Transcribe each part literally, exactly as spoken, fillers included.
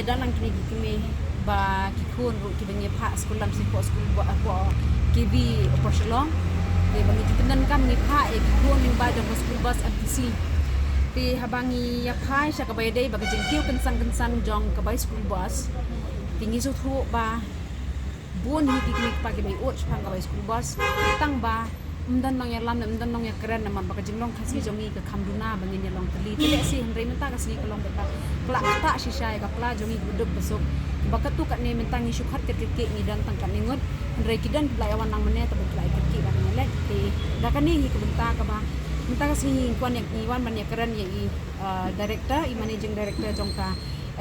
Don lang kine ki kmie ba ki khun ruh kiba ngi phah skul lam sha poh skul ba, poh K V Upper Shillong. Te ba ngi ju pyndonkam ngi phah ïa ki khun lyngba jong ka school bus M T C. Te haba ngi ïa phai sha kaba ïadei bad ka jingkiew kynsan kynsan jong ka bai school bus, te ngi sngewthuh ba bun hi ki kmie ki kpa kiba ïoh shaphang ka bai school bus, tang ba ym don nongïalam, ym don nongïakren namar ba ka jinglong Khasi jong ngi ka kham duna ba ngin ïa long tylli. Te lehse hynrei mynta ka sngi ka long bad ba ka la ktah shisha ïa ka pla jong ngi kiba duk ba suk. Ba katto katne mynta ngi shu khot kyrkieh ngi don tang katne ngut. Hynrei ki don kiba la ïa wan lang mynne, tang ba ki la ïa kyrkieh ba ngi leh. Te da kane hi ka bynta kaba mynta ka sngi ngi kwah ïa, ngi wan ban ïakren ïa i, uh, director, i managing director jong ka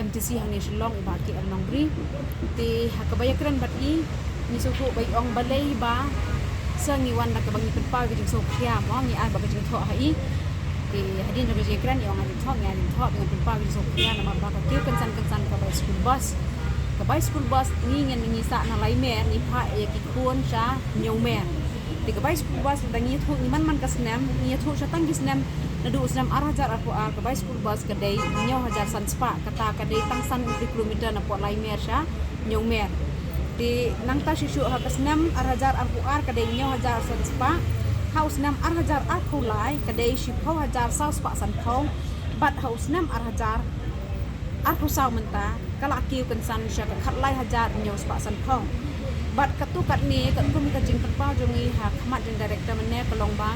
M T C hangne Shillong, i Bah K L Nongbri. Te ha kaba ïakren bad i, ngi sngewthuh ba i ong balei ba sa ngi wan da kaba ngi pynpaw ka jingsngewkhia, mo, ngi ai ba ka jingthoh ha i. Te hadien jong ka jingïakren i ong ai jingthoh, ngi ai jingthoh, ba ngi pynpaw ka jingsngewkhia namar ba ka kiew kynsan kynsan ka bai school bus. Ka bai school bus ngi ngin ngi sah na Laimer, ngi phah ïa ki khun sha Hynñiewmer. Te ka bai school bus lada ngi ïathuh ngi man man ka snem, ngi ïathuh sha tang ki snem, naduh u snem ar hajar arphew ar ka bai school bus ka dei hynñiew hajar san spah, kata ka dei tang san kilometer na poh Laimer sha Hynñiewmer. Te nangta shuh shuh ha ka snem ar hajar arphew ar ka dei hynñiew hajar san spah, ha u snem ar hajar arphew lai ka dei shiphew hajar saw spah sanphew, bad ha u snem ar hajar arphew saw mynta ka la kiew kynsan sha ka khatlai hajar hynñiew spah sanphew. Bad katto katne katkum ka jingpynpaw jong ngi ha khmat jong director mynne ka long ba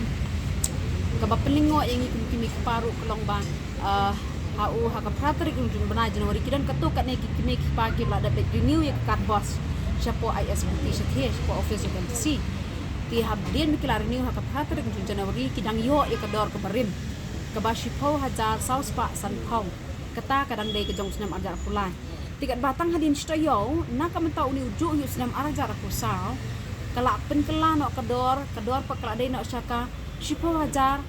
kaba pynlyngngoh ïa ngi kum ki kmie ki kpa ruh ka long ba, ah, ha u, ha ka phra tarik jong u bnai January ki don katto katne ki kmie ki kpa kiba la dep renew ïa ka card bus shapoh I S B T shathie, shapoh office jong M T C. Te hadien ba ki la renew ha ka phra tarik jong u January ki dang ïoh ïa ka dor kaba rim, kaba shiphew hajar saw spah sanphew. Kata ka dang dei ka jong u snem ar hajar arphew lai. Te katba tang hadien shi taïew na ka mynta une u juh hi u snem ar hajar arphew saw ka la pynkylla noh ka dor, ka dor pat ka la dei noh sha ka shiphew hajar,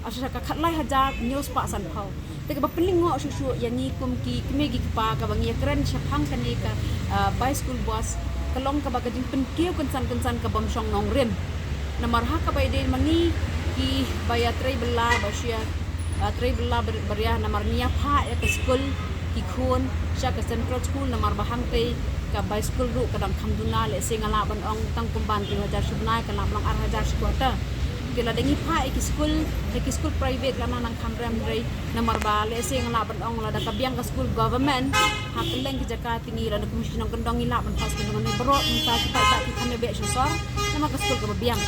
ah, sha ka khatlai hajar hynñiew spah sanphew. Te kaba pynlyngngoh shuh shuh ïa ngi kum ki kmie ki kpa kaba ngi ïakren shaphang kane ka, ah, bai school bus ka long kaba ka jingpynkiew kynsan kynsan ka bym shong nongrim. Namar ha kaba ïadei ma ngi kiba ïa trei bylla ba shu ïa, ah, trei bylla bar-, baria namar ngi ïa phah ïa ka skul ki khun sha ka central school namar ba hangtei ka bai skul ruh ka dang kham duna, lehse nga lah ban ong tang kumban hynriew hajar shi bnai ka lah ban long ar hajar shi quarter. Te lada ngi phah ïa ki skul, ïa ki skul private ka nang nang kham rem hynrei namar ba lehse nga lah ban ong lada ka biang ka skul government ha kylleng ki jaka te ngi lada kum shi nongkyndong ngi lah ban phah skul nongkyndong baroh mynta ki paidbah ki kham ïa beh sha sor namar ka skul kaba biang.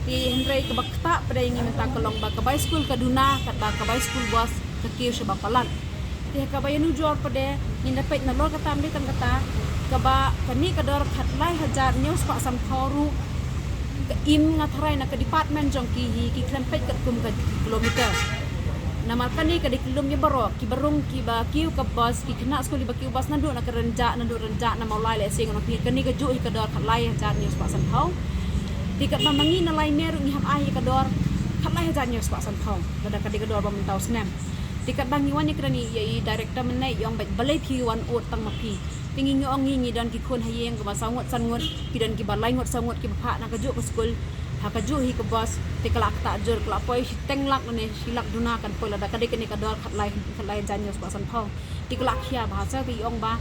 Te hynrei kaba ktah pat ïa ngi mynta ka long ba ka bai skul ka duna katba ka bai skul bus ka kiew shaba palat. Te ha kaba ïanujor pat ngin da peit nalor kata ym dei tang kata kaba kane ka dor khatlai hajar hynñiew spah sanphew ruh ka im nga tharai na ka department jong ki hi ki khlem peit katkum ka kilometer. Namar kane ka dei ka lum ïa baroh kiba rung kiba kiew ka bus, ki khynnah skul kiba kiew bus naduh na ka Rynjah, naduh Rynjah na Mawlai lehse ngan ong phi kane ka juh hi ka dor khatlai hajar hynñiew spah sanphew. Te katba ma ngi na Laimer ruh ngi hap ai hi ka dor khatlai hajar hynñiew spah sanphew lada ka dei ka dor ba mynta u snem. Te katba ngi wan ïakren ïa i director mynne i ong bad balei phi wan ud tang ma phi. Te ngi ngi ong ngi ngi don ki khun ha ïing kaba saw ngut san ngut, ki don kiba lai ngut saw ngut kiba phah na kajuh ka skul ha kajuh hi ka bus. Te ka la ktah jur, ka la poi shiteng lak ne shi lak duna kan poi lada ka dei kane ka dor khatlai, khatlai hajar hynñiew spah sanphew. Te ka la khia bha sa te i ong ba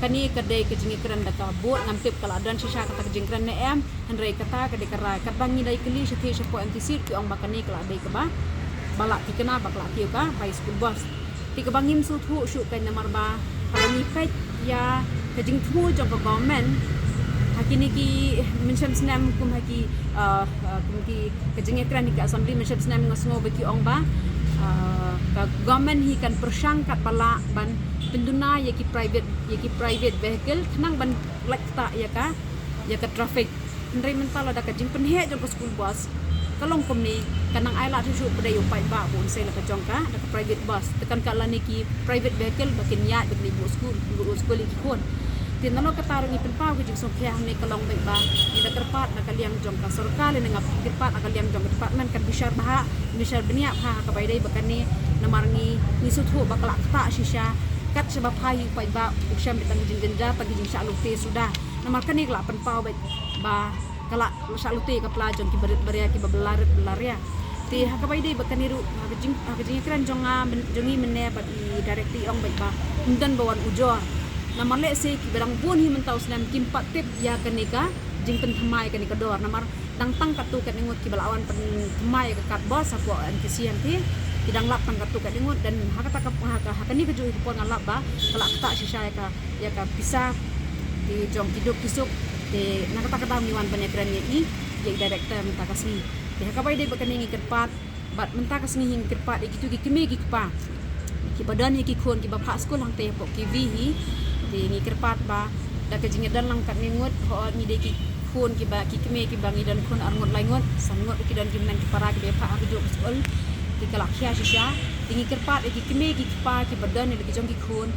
kane ka dei ka jingïakren da ka bud, ngam tip ka la don shisha kata ka jingkren ne em. Hynrei kata ka dei ka rai katba ngi da ïa kylli shathie shapoh M T C ki ong ba kane ka la dei kaba ba la thikna ba ka la kiew ka bai school bus. Te kaba ngim sngewthuh shuh ka namar ba haba ngi peit ïa ka jingthmu jong ka government ha kine ki mynshem snem kum ha ki, ah, ah, kum ki ka jingïakren ha ki assembly mynshem snem nga sngew ba ki ong ba, ah, ka government hi kan pyrshang katba lah ban pynduna ïa ki private, ïa ki private vehicle khnang ban lait ktah ïa ka, ïa ka traffic. Hynrei mynta lada ka jingpynheh jong ka school bus ka long kumne, ka nang ai lad shuh shuh pat ïa u paidbah ba un sei la ka jong ka da ka private bus. Te kan ka lane ki private vehicle ba kin ïaid ba kin buh skul, buh skul ïa ki khun. Te nalor kata ruh ngi pynpaw ka jingsngewkhia hangne ka long beit ba ngi da kyrpad na ka liang jong ka sorkar lane nga kyrpad na ka liang jong ka department kan bishar bha, bishar bniah bha ha kaba ïadei bad kane namar ngi, ngi sngewthuh ba ka la ktah shisha kat shaba phai ïa u paidbah u shem beit tang ka jingjynjar tang ka jingshah lute suda. Namar kane ka la pynpaw beit ba ka la shah lute ka pla jong ki barit baria kiba bylla rit bylla ria. Te ha kaba ïadei bad kane ruh ha ka jing, ha ka jingïakren jong nga myn, jong ngi mynne bad i director i ong beit ba ym don ba wan ujor. Namar lehse kiba dang bun hi mynta u snem kim pat tip ïa kane ka jingpynthymmai kane ka dor. Namar dang tang katto katne ngut kiba la wan pynthymmai ïa ka card bus hapoh N T C N T. Ki dang lap tang katto katne ngut, dan ha kata ka, ha ka, ha kane kajuh ka por nga lap ba ka la ktah shisha ïa ka, ïa ka pisa ki jong ki duk ki suk. Te na kata ka daw ngi wan ban ïakren ïa i, ïa i director mynta ka sngi. Te ha kaba ïadei bad kane ngi kyrpad, bad mynta ka sngi hi ngi kyrpad ïa kito ki kmie ki kpa kiba don ïa ki khun kiba phah skul hangtei hapoh K V hi. Te ngi kyrpad ba da ka jingïadon lang katne ngut, hooid ngi dei ki khun kiba, ki kmie kiba ngi don khun ar ngut lai ngut, san ngut ki don ki hynmen ki para kiba ïa phah ha kajuh ka skul. Te ka la khia shisha. Te ngi kyrpad ïa ki kmie ki kpa kiba don ïa la ki jong ki khun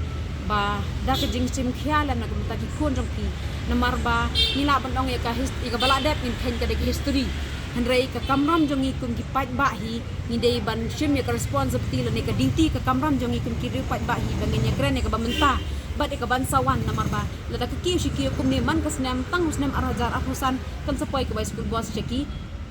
ba da ka jingshim khia lem na ka bynta ki khun jong ki. Namar ba ngi lah ban ong ïa ka his-, ïa kaba la dep ngin kheiñ ka dei ka history. Hynrei ka kamram jong ngi kum ki paidbah hi, ngi dei ban shim ïa ka responsibility lane ka duty, ka kamram jong ngi kum ki riew paidbah hi ba ngin ïakren ïa kaba mynta bad ïa ka ban sa wan. Namar ba lada ka kiew shi kiew kumne man ka snem, tang u snem ar hajar arphew san kan sa poi kawei school bus sha ki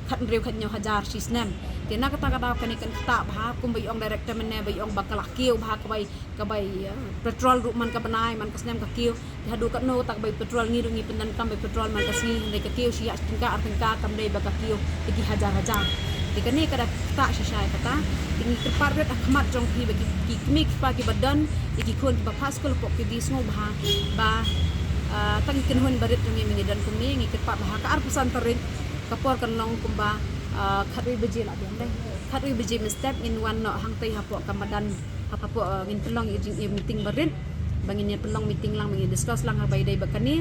khathynriew khathynñiew hajar shi snem. Te na kata ka daw kane kan ktah bha, kum ba i ong director mynne, ba i ong ba ka la kiew bha kawei, kawei, eh, petrol ruh man ka bnai, man ka snem ka kiew. Te haduh katno kata kawei petrol, ngi ruh ngi pyndonkam bai petrol man ka sngi, hynrei ka kiew shi ïa shi tyngka ar tyngka, kam dei ba ka kiew ïa ki hajar hajar. Te kane ka da ktah shisha ïa kata. Te ngi kyrpad rit ha khmat jong phi ba ki, ki kmie ki kpa kiba don ïa ki khun kiba phah skul hapoh K V, sngewbha ba, ah, tang ki kynhun barit jong ngi, ngi don kumne, ngi kyrpad ba ha ka arphew san tarik ka por kan long kumba, ah, khatwei baje la biang dei. Khatwei baje mynstep ngin wan noh hangtei hapoh ka madan, hapoh, ah, ngin pynlong ïa ka jingïa meeting barit. Ba ngin ïa pynlong meeting lang, ba ngin discuss lang ha kaba ïadei bad kane.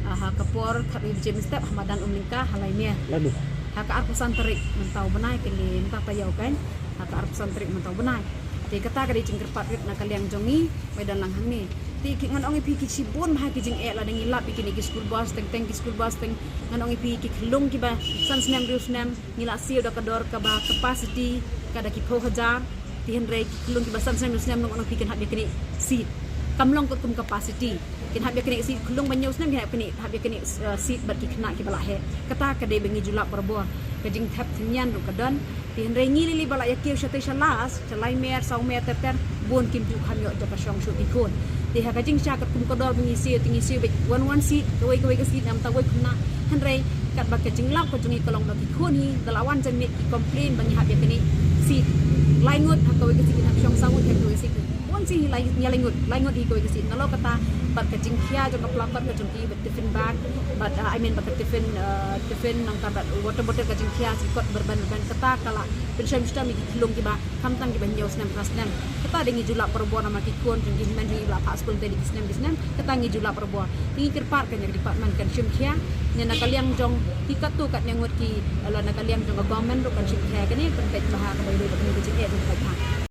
Ah, ha ka por khatwei baje mynstep ha madan Umlyngka ha Laimier. Ladu. Ha ka arphew san tarik mynta u bnai, kane mynta taïew kan. Ha ka arphew san tarik mynta u bnai. Te kata ka dei jingkyrpad rit na ka liang jong ngi, ba ïadon lang hangne. Te ki, ngan ong ïa phi ki shibun bha ki jingeh lada ngi lap ïa kine ki school bus, teng teng ki school bus, teng ngan ong ïa phi ki khyllung kiba san snem hynriew snem ngi la siew da ka dor kaba capacity ka da ki phew hajar. Te hynrei ki khyllung kiba san snem hynriew snem ngan ong ïa phi kin hap ïa kane seat. Kam long kat kum capacity. Kin hap ïa kane seat, khyllung ba hynñiew snem kin hap ïa kane, hap ïa kane, eh, seat bad ki khynnah kiba la heh. Kata ka dei ba ngi ju lap barabor. Ka jingthep thynnian ruh ka don. Te hynrei ngi lei lei ba la ïa kiew shatei sha last, sha lai mer, saw mer ter ter, bun kim ju kham ïoh jaka shong shuh ki khun. Te ha ka jingshah katkum ka dor ba ngi siew, te ngi siew beit wan wan seat, kawei kawei ka seat namar ta wei khynnah. Hynrei katba ka jinglap ka jong ngi ka long ba ki khun hi, da la wan janmiet ki complain ba ngi hap ïa kane seat lai ngut, ha kawei ka seat ngi hap shong saw ngut, ha kawei ka seat bun sien hi lai, ngi lai ngut, lai ngut hi kawei ka seat. Nalor kata bad ka jingkhia jong ka placard ka jong ki bad tiffin bag, bad, ah, I mean bad ka tiffin, ah, tiffin nangta bad water bottle ka jingkhia, ki kot berben berben, kata ka la pynshoi mynsiem ïa ki khyllung kiba khamtam kiba hynñiew snem phra snem. Kata dei ngi ju lap barabor namar ki khun jong ngi, hynmen jong ngi ba la phah skul te dei ki snem ki snem, kata ngi ju lap barabor. Te ngi kyrpad kane ka department kan shim khia, ne na ka liang jong ki katto katne ngut ki, la na ka liang jong ka government ruh kan shim khia kane, pynpeit bha ha kaba ïadei bad kane ka jingeh jong ka paidbah.